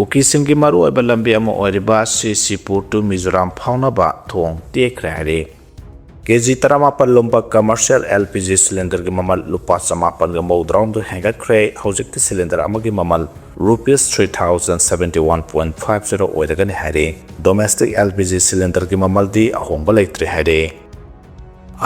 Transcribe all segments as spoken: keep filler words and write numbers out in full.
ꯀꯨꯀꯤꯁꯤꯡꯒꯤ ꯃꯔꯨꯑꯣꯏꯕ ꯂꯝꯕꯤ ꯑꯃ ꯑꯣꯏꯔꯤꯕ ꯁꯤꯁꯤꯄꯨꯔ ꯇꯨ ꯃꯤꯖꯣꯔꯥꯝ ꯐꯥꯎꯅꯕ ꯊꯣꯡ ꯇꯦꯛꯈ꯭ꯔꯦ ꯍꯥꯏꯔꯤ꯫ ꯀꯦ ꯖꯤ ꯇꯔꯥꯃꯥꯄꯜ ꯂꯨꯝꯕ commercial L P G cylinderꯒꯤ ꯃꯃꯜ ꯂꯨꯄꯥ ꯆꯃꯥꯄꯜꯒ ꯃꯧꯗ꯭ꯔꯥꯍꯨꯝꯗꯣꯏ ꯍꯦꯟꯒꯠꯈ꯭ꯔꯦ꯫ ꯍꯧꯖꯤꯛꯇꯤ cylinder ꯑꯃꯒꯤ ꯃꯃꯜ rupees three thousand seventy one point five zero ꯑꯣꯏꯔꯒꯅꯤ ꯍꯥꯏꯔꯤ꯫ Domestic L P G cylinderꯒꯤ ꯃꯃꯜꯗꯤ ꯑꯍꯣꯡꯕ ꯂꯩꯇ꯭ꯔꯦ ꯍꯥꯏꯔꯤ꯫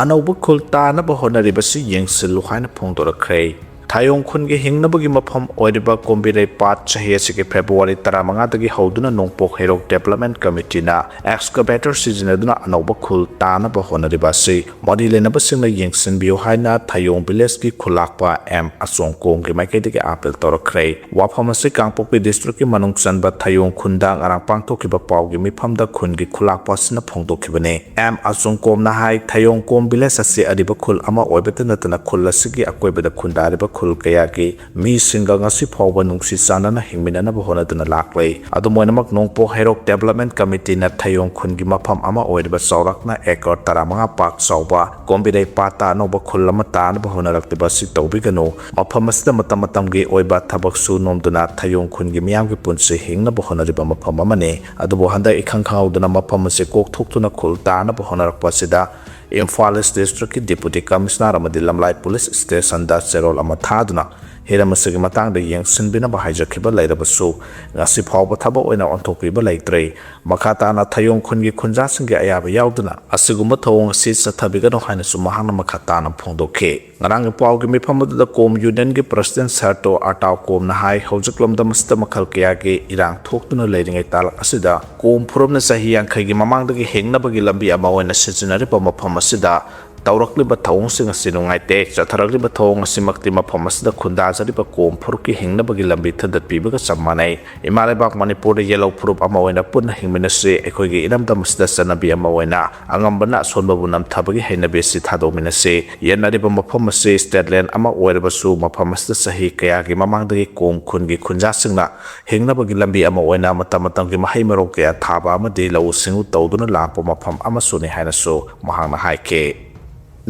ꯑꯅꯧꯕ ꯈꯨꯜ ꯇꯥꯅꯕ ꯍꯣꯠꯅꯔꯤꯕꯁꯤ ꯌꯦꯡꯁꯤꯜꯂꯨ ꯍꯥꯏꯅ ꯐꯣꯡꯗꯣꯔꯛꯈ꯭ꯔꯦ꯫ ꯊꯌꯣꯡ ꯈꯨꯟꯒꯤ ꯍꯤꯡꯅꯕꯒꯤ ꯃꯐꯝ ꯑꯣꯏꯔꯤꯕ ꯀꯣꯝꯕꯤꯔꯩ ꯄꯥꯠ ꯆꯍꯤ ꯑꯁꯤꯒꯤ ꯐꯦꯕ꯭ꯔꯨꯋꯥꯔꯤ ꯇꯔꯥꯃꯉꯥꯗꯒꯤ ꯍꯧꯗꯨꯅ ꯅꯣꯡꯄꯣꯛ ꯍꯩꯔꯣꯛ Development Committeeꯅ excavator ꯁꯤꯖꯤꯟꯅꯗꯨꯅ ꯑꯅꯧꯕ ꯈꯨꯜ ꯇꯥꯅꯕ ꯍꯣꯠꯅꯔꯤꯕ ꯑꯁꯤ ꯃꯔꯤ ꯂꯩꯅꯕꯁꯤꯡꯅ ꯌꯦꯡꯁꯤꯟꯕꯤꯌꯨ ꯍꯥꯏꯅ ꯊꯌꯣꯡ villageꯀꯤ ꯈꯨꯂꯥꯛꯄ ꯑꯦꯝ ꯑꯆꯣꯡꯀꯣꯝꯒꯤ ꯃꯥꯏꯀꯩꯗꯒꯤ appeal ꯇꯧꯔꯛꯈ꯭ꯔꯦ꯫ ꯋꯥꯐꯝ ꯑꯁꯤ ꯀꯥꯡꯄꯣꯛꯄꯤ districtꯀꯤ ꯃꯅꯨꯡ ꯆꯟꯕ ꯊꯌꯣꯡ ꯈꯨꯟꯗ ꯉꯔꯥꯡ ꯄꯥꯡꯊꯣꯛꯈꯤꯕ ꯄꯥꯎꯒꯤ ꯃꯤꯐꯝꯗ ꯈꯨꯟꯒꯤ ꯈꯨꯂꯥꯛꯄ ꯑꯁꯤꯅ ꯐꯣꯡꯗꯣꯛꯈꯤꯕꯅꯤ꯫ ꯑꯦꯝ ꯑꯆꯣꯡꯀꯣꯝꯅ ꯍꯥꯏ, ꯊꯌꯣꯡꯀꯣꯝ village ꯑꯁꯤ ꯑꯔꯤꯕ ꯈꯨꯜ ꯑꯃ ꯑꯣꯏꯕꯇ ꯅꯠꯇꯅ ꯈꯨꯜ ꯑꯁꯤꯒꯤ ꯑꯀꯣꯏꯕꯗ ꯈꯨꯟꯗꯥꯔꯤꯕ ꯈꯨꯜ ꯀꯌꯥꯒꯤ ꯃꯤꯁꯤꯡꯒ ꯉꯁꯤ ꯐꯥꯎꯕ ꯅꯨꯡꯁꯤ ꯆꯥꯟꯅꯅ ꯍꯤꯡꯃꯤꯟꯅꯅꯕ ꯍꯣꯠꯅꯗꯨꯅ ꯂꯥꯛꯂꯦ꯫ ꯑꯗꯨꯝ ꯑꯣꯏꯅꯃꯛ, ꯅꯣꯡꯄꯣꯛ ꯍꯩꯔꯣꯛ Development Committeeꯅ ꯊꯌꯣꯡ ꯈꯨꯟꯒꯤ ꯃꯐꯝ ꯑꯃ ꯑꯣꯏꯔꯤꯕ ꯆꯥꯎꯔꯥꯛꯅ acre ꯇꯔꯥꯃꯉꯥ ꯄꯥꯛ ꯆꯥꯎꯕ ꯀꯣꯝꯕꯤꯔꯩ ꯄꯥꯠꯇ ꯑꯅꯧꯕ ꯈꯨꯜ ꯑꯃ ꯇꯥꯅꯕ ꯍꯣꯠꯅꯔꯛꯂꯤꯕ ꯑꯁꯤ ꯇꯧꯕꯤꯒꯅꯨ꯫ ꯃꯐꯝ ꯑꯁꯤꯗ ꯃꯇꯝ ꯃꯇꯝꯒꯤ ꯑꯣꯏꯕ ꯊꯕꯛ ꯁꯨ ꯅꯣꯝꯗꯨꯅ ꯊꯌꯣꯡ ꯈꯨꯟꯒꯤ ꯃꯤꯌꯥꯝꯒꯤ ꯄꯨꯟꯁꯤ ꯍꯤꯡꯅꯕ ꯍꯣꯠꯅꯔꯤꯕ ꯃꯐꯝ ꯑꯃꯅꯤ꯫ ꯑꯗꯨꯕꯨ ꯍꯟꯗꯛ ꯏꯈꯪ ꯈꯪꯍꯧꯗꯅ ꯃꯐꯝ ꯑꯁꯤ ꯀꯣꯛꯊꯣꯛꯇꯨꯅ ꯈꯨꯜ ꯇꯥꯅꯕ ꯍꯣꯠꯅꯔꯛꯄ ꯑꯁꯤꯗ ꯏꯝꯐꯥꯜ East Districtꯀꯤ Deputy Commissioner ꯑꯃꯗꯤ ꯂꯝꯂꯥꯏ Police Stationꯗ ꯆꯦꯔꯣꯜ ꯑꯃ ꯊꯥꯗꯨꯅ ꯍꯤꯔꯝ ꯑꯁꯤꯒꯤ ꯃꯇꯥꯡꯗ ꯌꯦꯡꯁꯤꯟꯕꯤꯅꯕ ꯍꯥꯏꯖꯈꯤꯕ ꯂꯩꯔꯕꯁꯨ, ꯉꯁꯤ ꯐꯥꯎꯕ ꯊꯕꯛ ꯑꯣꯏꯅ ꯑꯣꯟꯊꯣꯛꯄꯤꯕ ꯂꯩꯇ꯭ꯔꯦ꯫ ꯃꯈꯥ ꯇꯥꯅ ꯊꯌꯣꯡ ꯈꯨꯟꯒꯤ ꯈꯨꯟꯖꯥꯁꯤꯡꯒꯤ ꯑꯌꯥꯕ ꯌꯥꯎꯗꯅ ꯑꯁꯤꯒꯨꯝꯕ ꯊꯧꯑꯣꯡ ꯑꯁꯤ ꯆꯠꯊꯕꯤꯒꯅꯨ ꯍꯥꯏꯅꯁꯨ ꯃꯍꯥꯛꯅ ꯃꯈꯥ ꯇꯥꯅ ꯐꯣꯡꯗꯣꯛꯈꯤ꯫ ꯉꯔꯥꯡꯒꯤ ꯄꯥꯎꯒꯤ ꯃꯤꯐꯝ ꯑꯗꯨꯗ ꯀꯣꯝ Unionꯒꯤ President ꯁꯔꯇꯣ ꯑꯇꯥꯎ ꯀꯣꯝꯅ ꯍꯥꯏ, ꯍꯧꯖꯤꯛ ꯂꯝꯗꯝ ꯑꯁꯤꯗ ꯃꯈꯜ ꯀꯌꯥꯒꯤ ꯏꯔꯥꯡ ꯊꯣꯛꯇꯨꯅ ꯂꯩꯔꯤꯉꯩ ꯇꯥꯂꯛ ꯑꯁꯤꯗ ꯀꯣꯝ ꯐꯨꯔꯨꯞꯅ ꯆꯍꯤ ꯌꯥꯡꯈꯩꯒꯤ ꯃꯃꯥꯡꯗꯒꯤ ꯍꯤꯡꯅꯕꯒꯤ ꯂꯝꯕꯤ ꯑꯃ ꯑꯣꯏꯅ ꯁꯤꯖꯤꯟꯅꯔꯤꯕ ꯃꯐꯝ ꯑꯁꯤꯗ ꯇꯧꯔꯛꯂꯤꯕ ꯊꯧꯑꯣꯡꯁꯤꯡ ꯑꯁꯤ ꯅꯨꯡꯉꯥꯏꯇꯦ꯫ ꯆꯠꯊꯔꯛꯂꯤꯕ ꯊꯧꯑꯣꯡ ꯑꯁꯤꯃꯛꯇꯤ ꯃꯐꯝ ꯑꯁꯤꯗ ꯈꯨꯟꯗꯥꯖꯔꯤꯕ ꯀꯣꯝ ꯐꯨꯔꯨꯞꯀꯤ ꯍꯤꯡꯅꯕꯒꯤ ꯂꯝꯕꯤ ꯊꯤꯟꯗꯠꯄꯤꯕꯒ ꯆꯞ ꯃꯥꯟꯅꯩ꯫ ꯏꯃꯥ ꯂꯩꯕꯥꯛ ꯃꯅꯤꯄꯨꯔꯗ ꯌꯦꯜꯍꯧ ꯐꯨꯔꯨꯞ ꯑꯃ ꯑꯣꯏꯅ ꯄꯨꯟꯅ ꯍꯤꯡꯃꯤꯟꯅꯁꯤ꯫ ꯑꯩꯈꯣꯏꯒꯤ ꯏꯔꯝꯗꯝ ꯑꯁꯤꯗ ꯆꯠꯅꯕꯤ ꯑꯃ ꯑꯣꯏꯅ ꯑꯉꯝꯕꯅ ꯑꯁꯣꯟꯕꯕꯨ ꯅꯝꯊꯕꯒꯤ ꯍꯩꯅꯕꯤ ꯑꯁꯤ ꯊꯥꯗꯣꯛꯃꯤꯟꯅꯁꯤ꯫ ꯌꯦꯟꯅꯔꯤꯕ ꯃꯐꯝ ꯑꯁꯤ state land ꯑꯃ ꯑꯣꯏꯔꯕꯁꯨ, ꯃꯐꯝ ꯑꯁꯤꯗ ꯆꯍꯤ ꯀꯌꯥꯒꯤ ꯃꯃꯥꯡꯗꯒꯤ ꯀꯣꯝ ꯈꯨꯟꯒꯤ ꯈꯨꯟꯖꯥꯁꯤꯡꯅ ꯍꯤꯡꯅꯕꯒꯤ ꯂꯝꯕꯤ ꯑꯃ ꯑꯣꯏꯅ ꯃꯇꯝ ꯃꯇꯝꯒꯤ ꯃꯍꯩ ꯃꯔꯣꯡ ꯀꯌꯥ ꯊꯥꯕ ꯑꯃꯗꯤ ꯂꯧꯎ ꯁꯤꯡꯎ ꯇꯧꯗꯨꯅ ꯂꯥꯛꯄ ꯃꯐꯝ ꯑꯃꯁꯨꯅꯤ ꯍꯥꯏꯅꯁꯨ ꯃꯍꯥꯛꯅ ꯍꯥꯏꯈꯤ꯫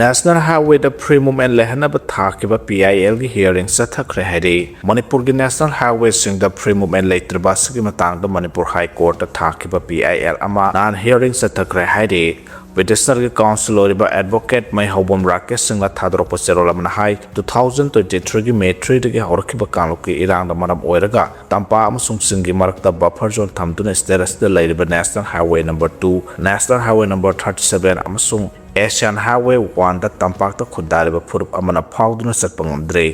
National Highwayꯗ free movement ꯂꯩꯍꯟꯅꯕ ꯊꯥꯈꯤꯕ P I Lꯒꯤ hearing ꯆꯠꯊꯈ꯭ꯔꯦ ꯍꯥꯏꯔꯤ꯫ ꯃꯅꯤꯄꯨꯔꯒꯤ National Highwayꯁꯤꯡꯗ free movement ꯂꯩꯇ꯭ꯔꯕ ꯑꯁꯤꯒꯤ ꯃꯇꯥꯡꯗ ꯃꯅꯤꯄꯨꯔ High Courtꯇ ꯊꯥꯈꯤꯕ P I L ꯑꯃ ꯅꯍꯥꯟ hearing ꯆꯠꯊꯈ꯭ꯔꯦ ꯍꯥꯏꯔꯤ꯫ Petitionerꯒꯤ counsel ꯑꯣꯏꯔꯤꯕ Advocate ꯃꯩꯍꯧꯕꯝ ꯔꯥꯀꯦꯁ ꯁꯤꯡꯅ ꯊꯥꯗꯣꯔꯛꯄ ꯆꯦꯔꯣꯜ ꯑꯃꯅ ꯍꯥꯏ, two thousand twenty threeꯒꯤ May threeꯗꯒꯤ ꯍꯧꯔꯛꯈꯤꯕ ꯀꯥꯡꯂꯨꯞꯀꯤ ꯏꯔꯥꯡꯅ ꯃꯔꯝ ꯑꯣꯏꯔꯒ ꯇꯝꯄꯥꯛ ꯑꯃꯁꯨꯡ ꯆꯤꯡꯒꯤ ꯃꯔꯛꯇ buffer zone ꯊꯝꯗꯨꯅ state ꯑꯁꯤꯗ ꯂꯩꯔꯤꯕ National Highway number two, National Highway number thirty seven ꯑꯃꯁꯨꯡ Asian Highway oneꯗ ꯇꯝꯄꯥꯛꯇ ꯈꯨꯟꯗꯥꯔꯤꯕ ꯐꯨꯔꯨꯞ ꯑꯃꯅ ꯐꯥꯎꯗꯨꯅ ꯆꯠꯄ ꯉꯝꯗ꯭ꯔꯦ꯫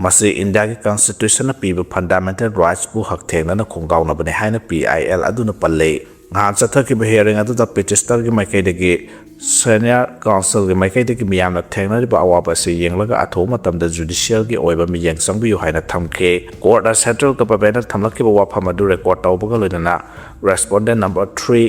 ꯃꯁꯤ ꯏꯟꯗꯤꯌꯥꯒꯤ Constitutionꯅ ꯄꯤꯕ fundamental rightsꯄꯨ ꯍꯛꯊꯦꯡꯅꯅ ꯈꯣꯡꯒꯥꯎꯅꯕꯅꯤ ꯍꯥꯏꯅ P I L ꯑꯗꯨꯅ ꯄꯜꯂꯤ꯫ ꯅꯍꯥꯟ ꯆꯠꯊꯈꯤꯕ hearing ꯑꯗꯨꯗ petitionerꯒꯤ ꯃꯥꯏꯀꯩꯗꯒꯤ senior counselꯒꯤ ꯃꯥꯏꯀꯩꯗꯒꯤ ꯃꯤꯌꯥꯝꯅ ꯊꯦꯡꯅꯔꯤꯕ ꯑꯋꯥꯕ ꯑꯁꯤ ꯌꯦꯡꯂꯒ ꯑꯊꯨꯕ ꯃꯇꯝꯗ judicialꯒꯤ ꯑꯣꯏꯕ ꯃꯤꯠꯌꯦꯡ ꯆꯪꯕꯤꯌꯨ ꯍꯥꯏꯅ ꯊꯝꯈꯤ꯫ Courtꯅ central governmentꯅ ꯊꯝꯂꯛꯈꯤꯕ ꯋꯥꯐꯝ ꯑꯗꯨ record ꯇꯧꯕꯒ ꯂꯣꯏꯅꯅ respondent number three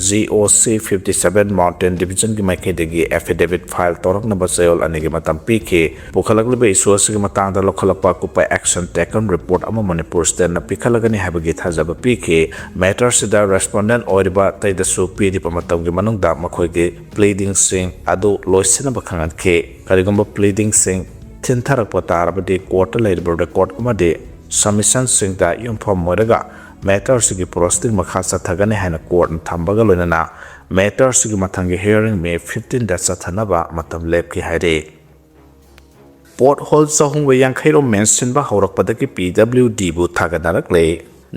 G O C fifty seven Mountain Divisionꯒꯤ ꯃꯥꯏꯀꯩꯗꯒꯤ affidavit file ꯇꯧꯔꯛꯅꯕ ꯆꯌꯣꯜ ꯑꯅꯤꯒꯤ ꯃꯇꯝ ꯄꯤꯈꯤ꯫ ꯄꯨꯈꯠꯂꯛꯂꯤꯕ issue ꯑꯁꯤꯒꯤ ꯃꯇꯥꯡꯗ ꯂꯧꯈꯠꯂꯛꯄ ꯑꯀꯨꯞꯄ action taken report ꯑꯃ ꯃꯅꯤꯄꯨꯔ stateꯅ ꯄꯤꯈꯠꯂꯒꯅꯤ ꯍꯥꯏꯕꯒꯤ ꯊꯥꯖꯕ ꯄꯤꯈꯤ꯫ Matterꯁꯤꯗ respondent ꯑꯣꯏꯔꯤꯕ ꯑꯇꯩꯗꯁꯨ ꯄꯤꯔꯤꯕ ꯃꯇꯝꯒꯤ ꯃꯅꯨꯡꯗ ꯃꯈꯣꯏꯒꯤ pleadingꯁꯤꯡ ꯑꯗꯨ ꯂꯣꯏꯁꯤꯟꯅꯕ ꯈꯪꯍꯟꯈꯤ꯫ ꯀꯔꯤꯒꯨꯝꯕ pleadingꯁꯤꯡ ꯊꯤꯟꯊꯔꯛꯄ ꯇꯥꯔꯕꯗꯤ courtꯇ ꯂꯩꯔꯤꯕ record ꯑꯃꯗꯤ submissionꯁꯤꯡꯗ ꯌꯨꯝꯐꯝ ꯑꯣꯏꯔꯒ matterꯁꯤꯒꯤ proceeding ꯃꯈꯥ ꯆꯠꯊꯒꯅꯤ ꯍꯥꯏꯅ courtꯅ ꯊꯝꯕꯒ ꯂꯣꯏꯅꯅ matterꯁꯤꯒꯤ ꯃꯊꯪꯒꯤ hearing May fifteenꯗ ꯆꯠꯊꯅꯕ ꯃꯇꯝ ꯂꯦꯞꯈꯤ ꯍꯥꯏꯔꯤ꯫ Pothole ꯆꯍꯨꯝꯒ ꯌꯥꯡꯈꯩ ꯔꯣꯝ ꯃꯦꯟꯁꯤꯟꯕ ꯍꯧꯔꯛꯄꯗꯒꯤ P W Dꯕꯨ ꯊꯥꯒꯠꯅꯔꯛꯂꯦ꯫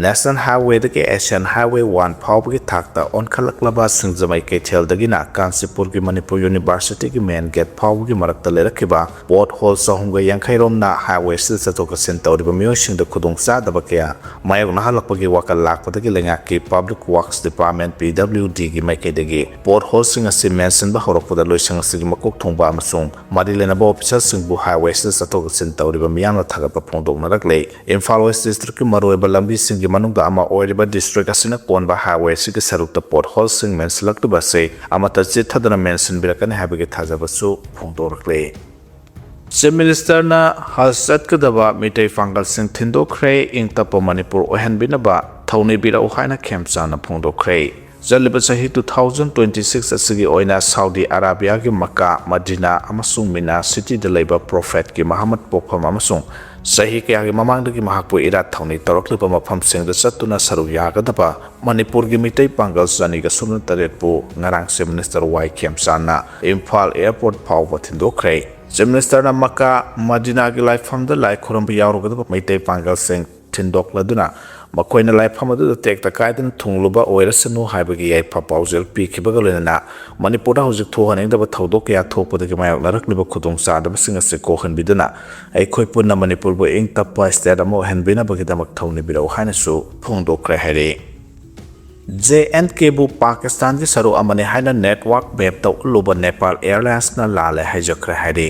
National Highwayꯗꯒꯤ Asian Highway one ꯐꯥꯎꯕꯒꯤ ꯊꯥꯛꯇ ꯑꯣꯟꯈꯠꯂꯛꯂꯕ ꯁꯤꯡꯖꯃꯩ ꯀꯩꯊꯦꯜꯗꯒꯤꯅ ꯀꯥꯟꯆꯤꯄꯨꯔꯒꯤ ꯃꯅꯤꯄꯨꯔ Universityꯒꯤ main gate ꯐꯥꯎꯕꯒꯤ ꯃꯔꯛꯇ ꯂꯩꯔꯛꯈꯤꯕ pothole ꯆꯍꯨꯝꯒ ꯌꯥꯡꯈꯩ ꯔꯣꯝꯅ highwayꯁꯤꯗ ꯆꯠꯊꯣꯛ ꯆꯠꯁꯤꯟ ꯇꯧꯔꯤꯕ ꯃꯤꯑꯣꯏꯁꯤꯡꯗ ꯈꯨꯗꯣꯡꯆꯥꯗꯕ ꯀꯌꯥ ꯃꯥꯌꯣꯛꯅꯍꯜꯂꯛꯄꯒꯤ ꯋꯥꯀꯜ ꯂꯥꯛꯄꯗꯒꯤ ꯂꯩꯉꯥꯛꯀꯤ Public Works Department P W Dꯒꯤ ꯃꯥꯏꯀꯩꯗꯒꯤ potholeꯁꯤꯡ ꯑꯁꯤ ꯃꯦꯟꯁꯤꯟꯕ ꯍꯧꯔꯛꯄꯗ ꯂꯣꯏꯁꯪ ꯑꯁꯤꯒꯤ ꯃꯀꯣꯛ ꯊꯣꯡꯕ ꯑꯃꯁꯨꯡ ꯃꯔꯤ ꯂꯩꯅꯕ officerꯁꯤꯡꯕꯨ highwayꯁꯤꯗ ꯆꯠꯊꯣꯛ ꯆꯠꯁꯤꯟ ꯇꯧꯔꯤꯕ ꯃꯤꯌꯥꯝꯅ ꯊꯥꯒꯠꯄ ꯐꯣꯡꯗꯣꯛꯅꯔꯛꯂꯦ꯫ ꯏꯝꯐꯥꯜ West Districtꯀꯤ ꯃꯔꯨꯑꯣꯏꯕ ꯂꯝꯕꯤꯁꯤꯡꯒꯤ ꯃꯅꯨꯡꯗ ꯑꯃ ꯑꯣꯏꯔꯤꯕ district ꯑꯁꯤꯅ ꯀꯣꯟꯕ highway ꯑꯁꯤꯒꯤ ꯁꯔꯨꯛꯇ potholeꯁꯤꯡ ꯃꯦꯟꯁꯤꯜꯂꯛꯂꯤꯕ ꯑꯁꯤ ꯑꯃꯠꯇ ꯆꯤꯠꯊꯗꯅ ꯃꯦꯟꯁꯤꯟꯕꯤꯔꯛꯀꯅꯤ ꯍꯥꯏꯕꯒꯤ ꯊꯥꯖꯕꯁꯨ ꯐꯣꯡꯗꯣꯔꯛꯂꯦ꯫ Chief Ministerꯅ ꯍꯖ ꯆꯠꯀꯗꯕ ꯃꯤꯇꯩ ꯄꯥꯡꯒꯜꯁꯤꯡ ꯊꯤꯟꯗꯣꯛꯈ꯭ꯔꯦ, ꯏꯪ ꯇꯞꯄ ꯃꯅꯤꯄꯨꯔ ꯑꯣꯏꯍꯟꯕꯤꯅꯕ ꯊꯧꯅꯤꯕꯤꯔꯛꯎ ꯍꯥꯏꯅ ꯈꯦꯝꯆꯥꯅ ꯐꯣꯡꯗꯣꯛꯈ꯭ꯔꯦ꯫ ꯆꯠꯂꯤꯕ ꯆꯍꯤ two thousand twenty six ꯑꯁꯤꯒꯤ ꯑꯣꯏꯅ ꯁꯥꯎꯗꯤ ꯑꯔꯥꯕꯤꯌꯥꯒꯤ ꯃꯀꯥ, ꯃꯗꯤꯅꯥ ꯑꯃꯁꯨꯡ ꯃꯤꯅꯥ ꯁꯤꯇꯤꯗ ꯂꯩꯕ ꯄ꯭ꯔꯣꯐꯦꯠꯀꯤ ꯃꯍꯝꯃꯗ ꯄꯣꯛꯐꯝ ꯑꯃꯁꯨꯡ ꯆꯍꯤ ꯀꯌꯥꯒꯤ ꯃꯃꯥꯡꯗꯒꯤ ꯃꯍꯥꯛꯄꯨ ꯏꯔꯥꯠ ꯊꯧꯅꯤ ꯇꯧꯔꯛꯂꯤꯕ ꯃꯐꯝꯁꯤꯡꯗ ꯆꯠꯇꯨꯅ ꯁꯔꯨꯛ ꯌꯥꯒꯗꯕ ꯃꯅꯤꯄꯨꯔꯒꯤ ꯃꯤꯇꯩ ꯄꯥꯡꯒꯜ ꯆꯅꯤꯒ ꯁꯨꯞꯅ ꯇꯔꯦꯠꯄꯨ ꯉꯔꯥꯡ Chief Minister ꯋꯥꯏ ꯈꯦꯝꯆꯥꯟꯅ ꯏꯝꯐꯥꯜ airport ꯐꯥꯎꯕ ꯊꯤꯟꯗꯣꯛꯈ꯭ꯔꯦ꯫ Chief Ministerꯅ ꯃꯀꯥ, ꯃꯗꯤꯅꯥꯒꯤ ꯂꯥꯏꯐꯝꯗ ꯂꯥꯏ ꯈꯨꯔꯨꯝꯕ ꯌꯥꯎꯔꯨꯒꯗꯕ ꯃꯩꯇꯩ ꯄꯥꯡꯒꯜꯁꯤꯡ ꯊꯤꯟꯗꯣꯛꯂꯗꯨꯅ ꯃꯈꯣꯏꯅ ꯂꯥꯏꯐꯝ ꯑꯗꯨꯗ ꯇꯦꯛꯇ ꯀꯥꯏꯗꯅ ꯊꯨꯡꯂꯨꯕ ꯑꯣꯏꯔꯁꯅꯨ ꯍꯥꯏꯕꯒꯤ ꯌꯥꯏꯐ ꯄꯥꯎꯖꯦꯜ ꯄꯤꯈꯤꯕꯒ ꯂꯣꯏꯅꯅ ꯃꯅꯤꯄꯨꯔꯗ ꯍꯧꯖꯤꯛ ꯊꯣꯛꯍꯟꯅꯤꯡꯗꯕ ꯊꯧꯗꯣꯛ ꯀꯌꯥ ꯊꯣꯛꯄꯗꯒꯤ ꯃꯥꯌꯣꯛꯅꯔꯛꯂꯤꯕ ꯈꯨꯗꯣꯡꯆꯥꯗꯕꯁꯤꯡ ꯑꯁꯤ ꯀꯣꯛꯍꯟꯕꯤꯗꯨꯅ ꯑꯩꯈꯣꯏ ꯄꯨꯟꯅ ꯃꯅꯤꯄꯨꯔꯕꯨ ꯏꯪ ꯇꯞꯄ state ꯑꯃ ꯑꯣꯏꯍꯟꯕꯤꯅꯕꯒꯤꯗꯃꯛ ꯊꯧꯅꯤꯕꯤꯔꯛꯎ ꯍꯥꯏꯅꯁꯨ ꯐꯣꯡꯗꯣꯛꯈ꯭ꯔꯦ ꯍꯥꯏꯔꯤ꯫ J and Kꯕꯨ ꯄꯥꯀꯤꯁꯇꯥꯟꯒꯤ ꯁꯔꯨꯛ ꯑꯃꯅꯤ ꯍꯥꯏꯅ network mapꯇ ꯎꯠꯂꯨꯕ ꯅꯦꯄꯥꯜ Airlinesꯅ ꯂꯥꯜꯂꯦ ꯍꯥꯏꯖꯈ꯭ꯔꯦ ꯍꯥꯏꯔꯤ꯫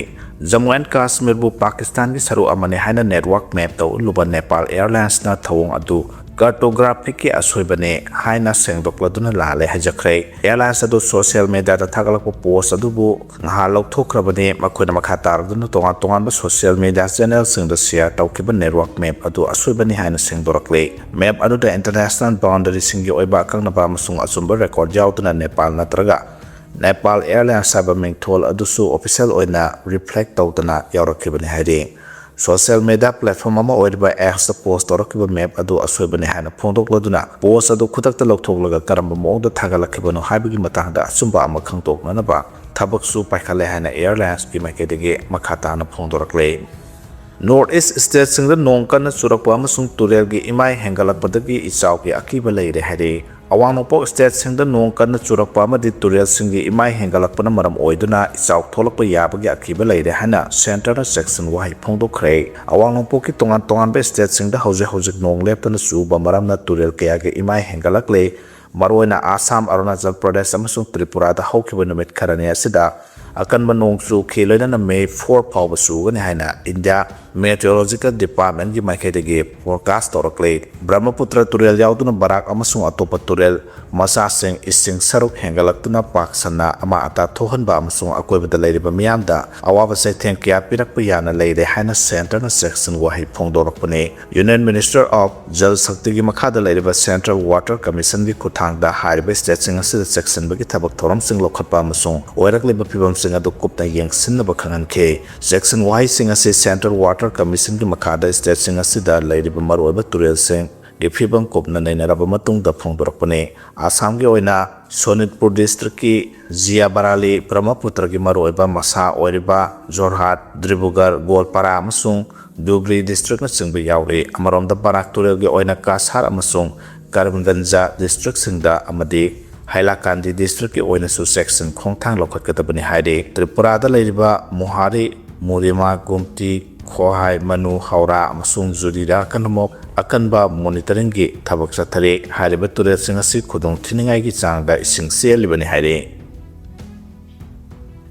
ꯖꯝꯃꯨ ꯑꯦꯟ ꯀꯥꯁꯃꯤꯔꯕꯨ ꯄꯥꯀꯤꯁꯇꯥꯟꯒꯤ ꯁꯔꯨꯛ ꯑꯃꯅꯤ ꯍꯥꯏꯅ network mapꯇ ꯎꯠꯂꯨꯕ ꯅꯦꯄꯥꯜ Airlinesꯅ ꯊꯧꯑꯣꯡ ꯑꯗꯨ cartographicꯀꯤ ꯑꯁꯣꯏꯕꯅꯤ ꯍꯥꯏꯅ ꯁꯦꯡꯗꯣꯛꯂꯗꯨꯅ ꯂꯥꯜꯂꯦ ꯍꯥꯏꯖꯈ꯭ꯔꯦ꯫ Airlines ꯑꯗꯨ social mediaꯗ ꯊꯥꯒꯠꯂꯛꯄ post ꯑꯗꯨꯕꯨ ꯉꯍꯥ ꯂꯧꯊꯣꯛꯈ꯭ꯔꯕꯅꯤ꯫ ꯃꯈꯣꯏꯅ ꯃꯈꯥ ꯇꯥꯔꯗꯨꯅ ꯇꯣꯉꯥꯟ ꯇꯣꯉꯥꯟꯕ social media channelꯁꯤꯡꯗ share ꯇꯧꯈꯤꯕ network map ꯑꯗꯨ ꯑꯁꯣꯏꯕꯅꯤ ꯍꯥꯏꯅ ꯁꯦꯡꯗꯣꯔꯛꯂꯤ꯫ Map ꯑꯗꯨꯗ international boundaryꯁꯤꯡꯒꯤ ꯑꯣꯏꯕ ꯑꯀꯛꯅꯕ ꯑꯃꯁꯨꯡ ꯑꯆꯨꯝꯕ record ꯌꯥꯎꯗꯅ ꯅꯦꯄꯥꯜ ꯅꯠꯇ꯭ꯔꯒ ꯅꯦꯄꯥꯜ Airlines ꯍꯥꯏꯕ ꯃꯤꯡꯊꯣꯜ ꯑꯗꯨꯁꯨ official ꯑꯣꯏꯅ reflect ꯇꯧꯗꯅ ꯌꯥꯎꯔꯛꯈꯤꯕꯅꯤ ꯍꯥꯏꯔꯤ꯫ Social media platform ꯑꯃ ꯑꯣꯏꯔꯤꯕ Xꯇ post ꯇꯧꯔꯛꯈꯤꯕ map ꯑꯗꯨ ꯑꯁꯣꯏꯕꯅꯤ ꯍꯥꯏꯅ ꯐꯣꯡꯗꯣꯛꯂꯗꯨꯅ post ꯑꯗꯨ ꯈꯨꯗꯛꯇ ꯂꯧꯊꯣꯛꯂꯒ ꯀꯔꯝꯕ ꯃꯑꯣꯡꯗ ꯊꯥꯒꯠꯂꯛꯈꯤꯕꯅꯣ ꯍꯥꯏꯕꯒꯤ ꯃꯇꯥꯡꯗ ꯑꯆꯨꯝꯕ ꯑꯃ ꯈꯪꯗꯣꯛꯅꯅꯕ ꯊꯕꯛꯁꯨ ꯄꯥꯏꯈꯠꯂꯦ ꯍꯥꯏꯅ Airlinesꯀꯤ ꯃꯥꯏꯀꯩꯗꯒꯤ ꯃꯈꯥ ꯇꯥꯅ ꯐꯣꯡꯗꯣꯔꯛꯂꯤ꯫ North East stateꯁꯤꯡꯗ ꯅꯣꯡ ꯀꯟꯅ ꯆꯨꯔꯛꯄ ꯑꯃꯁꯨꯡ ꯇꯨꯔꯦꯜꯒꯤ ꯏꯃꯥꯏ ꯍꯦꯟꯒꯠꯂꯛꯄꯗꯒꯤ ꯏꯆꯥꯎꯒꯤ ꯑꯀꯤꯕ ꯂꯩꯔꯦ ꯍꯥꯏꯔꯤ꯫ ꯑꯋꯥꯡ ꯅꯣꯡꯄꯣꯛ stateꯁꯤꯡꯗ ꯅꯣꯡ ꯀꯟꯅ ꯆꯨꯔꯛꯄ ꯑꯃꯗꯤ ꯇꯨꯔꯦꯜꯁꯤꯡꯒꯤ ꯏꯃꯥꯏ ꯍꯦꯟꯒꯠꯂꯛꯄꯅ ꯃꯔꯝ ꯑꯣꯏꯗꯨꯅ ꯏꯆꯥꯎ ꯊꯣꯛꯂꯛꯄ ꯌꯥꯕꯒꯤ ꯑꯀꯤꯕ ꯂꯩꯔꯦ ꯍꯥꯏꯅ centreꯅ ꯆꯦꯛꯁꯤꯟ ꯋꯥꯍꯩ ꯐꯣꯡꯗꯣꯛꯈ꯭ꯔꯦ꯫ ꯑꯋꯥꯡ ꯅꯣꯡꯄꯣꯛꯀꯤ ꯇꯣꯉꯥꯟ ꯇꯣꯉꯥꯟꯕ stateꯁꯤꯡꯗ ꯍꯧꯖꯤꯛ ꯍꯧꯖꯤꯛ ꯅꯣꯡ ꯂꯦꯞꯇꯅ ꯆꯨꯕ ꯃꯔꯝꯅ ꯇꯨꯔꯦꯜ ꯀꯌꯥꯒꯤ ꯏꯃꯥꯏ ꯍꯦꯟꯒꯠꯂꯛꯂꯦ꯫ ꯃꯔꯨꯑꯣꯏꯅ ꯑꯁꯥꯝ, ꯑꯔꯨꯅꯥꯆꯜ ꯄ꯭ꯔꯗꯦꯁ ꯑꯃꯁꯨꯡ ꯇ꯭ꯔꯤꯄꯨꯔꯥꯗ ꯍꯧꯈꯤꯕ ꯅꯨꯃꯤꯠ ꯈꯔꯅꯤ ꯑꯁꯤꯗ ꯑꯀꯟꯕ ꯅꯣꯡ ꯆꯨꯈꯤ, ꯂꯣꯏꯅꯅ May four ꯐꯥꯎꯕ ꯆꯨꯒꯅꯤ ꯍꯥꯏꯅ India Meteorological Departmentꯀꯤ ꯃꯥꯏꯀꯩꯗꯒꯤ forecast ꯇꯧꯔꯛꯂꯤ꯫ ꯕ꯭ꯔꯍ꯭ꯃꯄꯨꯇ꯭ꯔ ꯇꯨꯔꯦꯜ ꯌꯥꯎꯗꯨꯅ ꯕꯔꯥꯛ ꯑꯃꯁꯨꯡ ꯑꯇꯣꯞꯄ ꯇꯨꯔꯦꯜ ꯃꯆꯥꯁꯤꯡ ꯏꯁꯤꯡ ꯁꯔꯨꯛ ꯍꯦꯟꯒꯠꯂꯛꯇꯨꯅ ꯄꯥꯛ ꯁꯟꯅ ꯑꯃꯥꯡ ꯑꯇꯥ ꯊꯣꯛꯍꯟꯕ ꯑꯃꯁꯨꯡ ꯑꯀꯣꯏꯕꯗ ꯂꯩꯔꯤꯕ ꯃꯤꯌꯥꯝꯗ ꯑꯋꯥꯕ ꯆꯩꯊꯦꯡ ꯀꯌꯥ ꯄꯤꯔꯛꯄ ꯌꯥꯅ ꯂꯩꯔꯦ ꯍꯥꯏꯅ centreꯅ ꯆꯦꯛꯁꯤꯟ ꯋꯥꯍꯩ ꯐꯣꯡꯗꯣꯔꯛꯄꯅꯤ꯫ Union Minister of Jal Shaktiꯒꯤ ꯃꯈꯥꯗ ꯂꯩꯔꯤꯕ Central Water Commissionꯒꯤ ꯈꯨꯠꯊꯥꯡꯗ ꯍꯥꯏꯔꯤꯕ stateꯁꯤꯡ ꯑꯁꯤꯗ ꯆꯦꯛꯁꯤꯟꯕꯒꯤ ꯊꯕꯛ ꯊꯧꯔꯝꯁꯤꯡ ꯂꯧꯈꯠꯄ ꯑꯃꯁꯨꯡ ꯑꯣꯏꯔꯛꯂꯤꯕ ꯐꯤꯚꯝꯁꯤꯡ ꯑꯗꯨ ꯀꯨꯞꯅ ꯌꯦꯡꯁꯤꯟꯅꯕ ꯈꯪꯍꯟꯈꯤ꯫ ꯆꯦꯛꯁꯤꯟ ꯋꯥꯍꯩꯁꯤꯡ ꯑꯁꯤ Central Water Commissionꯒꯤ ꯃꯈꯥꯗ stateꯁꯤꯡ ꯑꯁꯤꯗ ꯂꯩꯔꯤꯕ ꯃꯔꯨꯑꯣꯏꯕ ꯇꯨꯔꯦꯜꯁꯤꯡꯒꯤ ꯐꯤꯚꯝ ꯀꯨꯞꯅ ꯅꯩꯅꯔꯕ ꯃꯇꯨꯡꯗ ꯐꯣꯡꯗꯣꯔꯛꯄꯅꯤ꯫ ꯑꯁꯥꯝꯒꯤ ꯑꯣꯏꯅ ꯁꯣꯅꯤꯠꯄꯨꯔ districtꯀꯤ ꯖꯤꯌꯥ ꯕꯔꯥꯂꯤ, ꯕ꯭ꯔꯍ꯭ꯃꯄꯨꯇ꯭ꯔꯒꯤ ꯃꯔꯨꯑꯣꯏꯕ ꯃꯁꯥ ꯑꯣꯏꯔꯤꯕ ꯖꯣꯔꯍꯥꯠ, ꯗꯤꯕ꯭ꯔꯨꯒꯔ, ꯒꯣꯜꯄꯥꯔꯥ ꯑꯃꯁꯨꯡ ꯙꯨꯕ꯭ꯔꯤ districtꯅꯆꯤꯡꯕ ꯌꯥꯎꯔꯤ꯫ ꯑꯃꯔꯣꯝꯗ ꯕꯔꯥꯛ ꯇꯨꯔꯦꯜꯒꯤ ꯑꯣꯏꯅ ꯀꯥꯁꯥꯔ ꯑꯃꯁꯨꯡ ꯀꯔꯤꯝꯒꯟꯖ districtꯁꯤꯡꯗ ꯑꯃꯗꯤ ꯍꯥꯏꯂꯥꯀꯥꯟꯗꯤ districtꯀꯤ ꯑꯣꯏꯅꯁꯨ ꯆꯦꯛꯁꯤꯟ ꯈꯣꯡꯊꯥꯡ ꯂꯧꯈꯠꯀꯗꯕꯅꯤ ꯍꯥꯏꯔꯤ꯫ ꯇ꯭ꯔꯤꯄꯨꯔꯥꯗ ꯂꯩꯔꯤꯕ ꯃꯨꯍꯥꯔꯤ, ꯃꯨꯔꯤꯃꯥ, ꯒꯨꯝꯇꯤ, ꯈꯣꯍꯥꯏ, ꯃꯅꯨ, ꯍꯧꯔꯥ ꯑꯃꯁꯨꯡ ꯖꯨꯔꯤꯗ ꯑꯀꯟꯕ ꯑꯀꯟꯕ monitoringꯒꯤ ꯊꯕꯛ ꯆꯠꯊꯔꯤ꯫ ꯍꯥꯏꯔꯤꯕ ꯇꯨꯔꯦꯜꯁꯤꯡ ꯑꯁꯤ ꯈꯨꯗꯣꯡ ꯊꯤꯅꯤꯡꯉꯥꯏꯒꯤ ꯆꯥꯡꯗ ꯏꯁꯤꯡ ꯆꯦꯜꯂꯤꯕꯅꯤ ꯍꯥꯏꯔꯤ꯫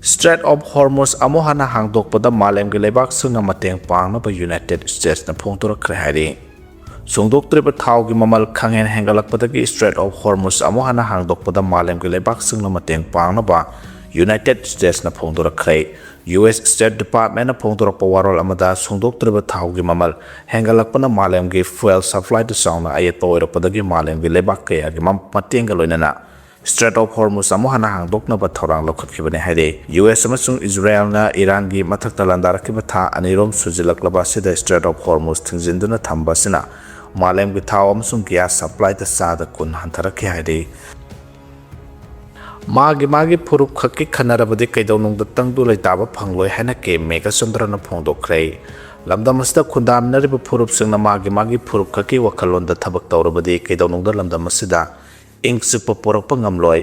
Strait of Hormuz ꯑꯃꯨꯛ ꯍꯟꯅ ꯍꯥꯡꯗꯣꯛꯄꯗ ꯃꯥꯂꯦꯝꯒꯤ ꯂꯩꯕꯥꯛꯁꯤꯡꯅ ꯃꯇꯦꯡ ꯄꯥꯡꯅꯕ United Statesꯅ ꯐꯣꯡꯗꯣꯔꯛꯈ꯭ꯔꯦ ꯍꯥꯏꯔꯤ꯫ ꯁꯨꯡꯗꯣꯛꯇ꯭ꯔꯤꯕ ꯊꯥꯎꯒꯤ ꯃꯃꯜ ꯈꯪꯍꯦꯟ ꯍꯦꯟꯒꯠꯂꯛꯄꯗꯒꯤ Strait of Hormuz ꯑꯃꯨꯛ ꯍꯟꯅ ꯍꯥꯡꯗꯣꯛꯄꯗ ꯃꯥꯂꯦꯝꯒꯤ ꯂꯩꯕꯥꯛꯁꯤꯡꯅ ꯃꯇꯦꯡ ꯄꯥꯡꯅꯕ United Statesꯅ ꯐꯣꯡꯗꯣꯔꯛꯈ꯭ꯔꯦ꯫ U S State Departmentꯅ ꯐꯣꯡꯗꯣꯔꯛꯄ ꯋꯥꯔꯣꯜ ꯑꯃꯗ, ꯁꯨꯡꯗꯣꯛꯇ꯭ꯔꯤꯕ ꯊꯥꯎꯒꯤ ꯃꯃꯜ ꯍꯦꯟꯒꯠꯂꯛꯄꯅ ꯃꯥꯂꯦꯝꯒꯤ fuel supplyꯗ ꯆꯥꯎꯅ ꯑꯌꯦꯠꯄ ꯑꯣꯏꯔꯛꯄꯗꯒꯤ ꯃꯥꯂꯦꯝꯒꯤ ꯂꯩꯕꯥꯛ ꯀꯌꯥꯒꯤ ꯃ-, ꯃꯇꯦꯡꯒ ꯂꯣꯏꯅꯅ Strait of Hormuz ꯑꯃꯨꯛ ꯍꯟꯅ ꯍꯥꯡꯗꯣꯛꯅꯕ ꯊꯧꯔꯥꯡ ꯂꯧꯈꯠꯈꯤꯕꯅꯤ ꯍꯥꯏꯔꯤ꯫ U S ꯑꯃꯁꯨꯡ ꯏꯖꯔꯦꯜꯅ ꯏꯔꯥꯟꯒꯤ ꯃꯊꯛꯇ ꯂꯥꯟꯗꯥꯔꯛꯈꯤꯕ ꯊꯥ ꯑꯅꯤꯔꯣꯝ ꯁꯨꯖꯤꯜꯂꯛꯂꯕ ꯑꯁꯤꯗ Strait of Hormuz ꯊꯤꯡꯖꯤꯟꯗꯨꯅ ꯊꯝꯕ ꯑꯁꯤꯅ ꯃꯥꯂꯦꯝꯒꯤ ꯊꯥꯎ ꯑꯃꯁꯨꯡ gas supplyꯗ ꯆꯥꯗ ꯀꯨꯟ ꯍꯟꯊꯔꯛꯈꯤ ꯍꯥꯏꯔꯤ꯫ ꯃꯥꯒꯤ ꯃꯥꯒꯤ ꯐꯨꯔꯨꯞ ꯈꯛꯀꯤ ꯈꯟꯅꯔꯕꯗꯤ ꯀꯩꯗꯧꯅꯨꯡꯗ ꯇꯪꯗꯨ ꯂꯩꯇꯥꯕ ꯐꯪꯂꯣꯏ ꯍꯥꯏꯅ ꯀꯦ ꯃꯦꯘꯆꯟꯗ꯭ꯔꯅ ꯐꯣꯡꯗꯣꯛꯈ꯭ꯔꯦ꯫ ꯂꯝꯗꯝ ꯑꯁꯤꯗ ꯈꯨꯟꯗꯥꯃꯤꯟꯅꯔꯤꯕ ꯐꯨꯔꯨꯞꯁꯤꯡꯅ ꯃꯥꯒꯤ ꯃꯥꯒꯤ ꯐꯨꯔꯨꯞ ꯈꯛꯀꯤ ꯋꯥꯈꯜꯂꯣꯟꯗ ꯊꯕꯛ ꯇꯧꯔꯕꯗꯤ ꯀꯩꯗꯧꯅꯨꯡꯗ ꯂꯝꯗꯝ ꯑꯁꯤꯗ ꯏꯪ ꯆꯤꯛꯄ ꯄꯨꯔꯛꯄ ꯉꯝꯂꯣꯏ꯫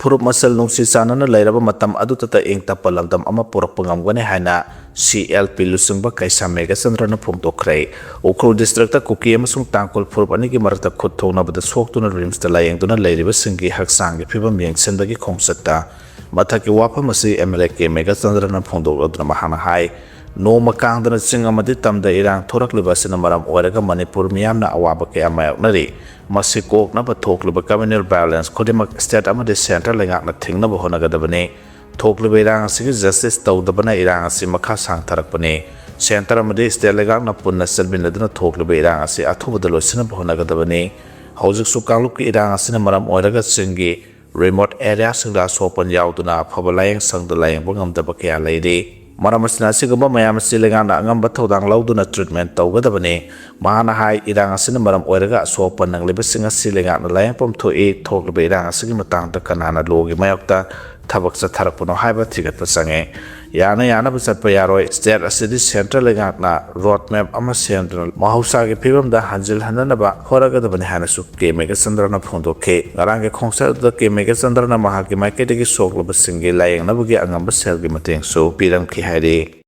ꯐꯨꯔꯨꯞ ꯃꯁꯦꯜ ꯅꯨꯡꯁꯤ ꯆꯥꯟꯅꯅ ꯂꯩꯔꯕ ꯃꯇꯝ ꯑꯗꯨꯗꯇ ꯏꯪ ꯇꯞꯄ ꯂꯝꯗꯝ ꯑꯃ ꯄꯨꯔꯛꯄ ꯉꯝꯒꯅꯤ ꯍꯥꯏꯅ C L P ꯂꯨꯆꯤꯡꯕ ꯀꯩꯁꯥꯝ ꯃꯦꯘꯆꯟꯗ꯭ꯔꯅ ꯐꯣꯡꯗꯣꯛꯈ꯭ꯔꯦ꯫ ꯎꯈ꯭ꯔꯨꯜ districtꯇ ꯀꯨꯀꯤ ꯑꯃꯁꯨꯡ ꯇꯥꯡꯈꯨꯜ ꯐꯨꯔꯨꯞ ꯑꯅꯤꯒꯤ ꯃꯔꯛꯇ ꯈꯨꯠ ꯊꯣꯛꯅꯕꯗ ꯁꯣꯛꯇꯨꯅ RIMSꯇ ꯂꯥꯌꯦꯡꯗꯨꯅ ꯂꯩꯔꯤꯕꯁꯤꯡꯒꯤ ꯍꯛꯆꯥꯡꯒꯤ ꯐꯤꯕꯝ ꯌꯦꯡꯁꯤꯟꯕꯒꯤ ꯈꯣꯡꯆꯠꯇ ꯃꯊꯛꯀꯤ ꯋꯥꯐꯝ ꯑꯁꯤ M L A ꯀꯦ ꯃꯦꯘꯆꯟꯗ꯭ꯔꯅ ꯐꯣꯡꯗꯣꯛꯂꯗꯨꯅ ꯃꯍꯥꯛꯅ ꯍꯥꯏ, ꯅꯣꯡꯃ ꯀꯥꯡꯗꯅ ꯆꯤꯡ ꯑꯃꯗꯤ ꯇꯝꯗ ꯏꯔꯥꯡ ꯊꯣꯔꯛꯂꯤꯕ ꯑꯁꯤꯅ ꯃꯔꯝ ꯑꯣꯏꯔꯒ ꯃꯅꯤꯄꯨꯔ ꯃꯤꯌꯥꯝꯅ ꯑꯋꯥꯕ ꯀꯌꯥ ꯃꯥꯌꯣꯛꯅꯔꯤ꯫ ꯃꯁꯤ ꯀꯣꯛꯅꯕ ꯊꯣꯛꯂꯤꯕ communal violence ꯈꯨꯗꯤꯡꯃꯛ state ꯑꯃꯗꯤ central ꯂꯩꯉꯥꯛꯅ ꯊꯤꯡꯅꯕ ꯍꯣꯠꯅꯒꯗꯕꯅꯤ꯫ ꯊꯣꯛꯂꯤꯕ ꯏꯔꯥꯡ ꯑꯁꯤꯒꯤ justice ꯇꯧꯗꯕꯅ ꯏꯔꯥꯡ ꯑꯁꯤ ꯃꯈꯥ ꯁꯥꯡꯊꯔꯛꯄꯅꯤ꯫ Centre ꯑꯃꯗꯤ state ꯂꯩꯉꯥꯛꯅ ꯄꯨꯟꯅ ꯆꯠꯃꯤꯟꯅꯗꯨꯅ ꯊꯣꯛꯂꯤꯕ ꯏꯔꯥꯡ ꯑꯁꯤ ꯑꯊꯨꯕꯗ ꯂꯣꯏꯁꯤꯟꯅꯕ ꯍꯣꯠꯅꯒꯗꯕꯅꯤ꯫ ꯍꯧꯖꯤꯛꯁꯨ ꯀꯥꯡꯂꯨꯞꯀꯤ ꯏꯔꯥꯡ ꯑꯁꯤꯅ ꯃꯔꯝ ꯑꯣꯏꯔꯒ ꯆꯤꯡꯒꯤ remote areaꯁꯤꯡꯗ ꯑꯁꯣꯛ ꯑꯄꯟ ꯌꯥꯎꯗꯨꯅ ꯑꯐꯕ ꯂꯥꯌꯦꯡ ꯁꯪꯗ ꯂꯥꯌꯦꯡꯕ ꯉꯝꯗꯕ ꯀꯌꯥ ꯂꯩꯔꯤ꯫ ꯃꯔꯝ ꯑꯁꯤꯅ ꯑꯁꯤꯒꯨꯝꯕ ꯃꯌꯥꯝ ꯑꯁꯤ ꯂꯩꯉꯥꯛꯅ ꯑꯉꯝꯕ ꯊꯧꯗꯥꯡ ꯂꯧꯗꯨꯅ treatment ꯇꯧꯒꯗꯕꯅꯤ꯫ ꯃꯍꯥꯛꯅ ꯍꯥꯏ, ꯏꯔꯥꯡ ꯑꯁꯤꯅ ꯃꯔꯝ ꯑꯣꯏꯔꯒ ꯑꯁꯣꯛ ꯑꯄꯟ ꯅꯪꯂꯤꯕꯁꯤꯡ ꯑꯁꯤ ꯂꯩꯉꯥꯛꯅ ꯂꯥꯌꯦꯡꯐꯝ ꯊꯣꯛꯏ꯫ ꯊꯣꯛꯂꯤꯕ ꯏꯔꯥꯡ ꯑꯁꯤꯒꯤ ꯃꯇꯥꯡꯗ ꯀꯅꯥꯅ lawꯒꯤ ꯃꯥꯌꯣꯛꯇ ꯊꯕꯛ ꯆꯠꯊꯔꯛꯄꯅꯣ ꯍꯥꯏꯕ ꯊꯤꯒꯠꯄ ꯆꯪꯉꯤ꯫ ꯌꯥꯅ ꯌꯥꯅꯕ ꯆꯠꯄ ꯌꯥꯔꯣꯏ꯫ State ꯑꯁꯤꯗꯤ central ꯂꯩꯉꯥꯛꯅ road map ꯑꯃ ꯁꯦꯝꯗꯨꯅ ꯃꯍꯧꯁꯥꯒꯤ ꯐꯤꯕꯝꯗ ꯍꯟꯖꯤꯜꯍꯟꯅꯅꯕ ꯍꯣꯠꯅꯒꯗꯕꯅꯤ ꯍꯥꯏꯅꯁꯨ ꯀꯦ ꯃꯦꯘꯆꯟꯗ꯭ꯔꯅ ꯐꯣꯡꯗꯣꯛꯈꯤ꯫ ꯉꯔꯥꯡꯒꯤ ꯈꯣꯡꯆꯠ ꯑꯗꯨꯗ ꯀꯦ ꯃꯦꯘꯆꯟꯗ꯭ꯔꯅ ꯃꯍꯥꯛꯀꯤ ꯃꯥꯏꯀꯩꯗꯒꯤ ꯁꯣꯛꯂꯕꯁꯤꯡꯒꯤ ꯂꯥꯌꯦꯡꯅꯕꯒꯤ ꯑꯉꯝꯕ ꯁꯦꯜꯒꯤ ꯃꯇꯦꯡꯁꯨ ꯄꯤꯔꯝꯈꯤ ꯍꯥꯏꯔꯤ꯫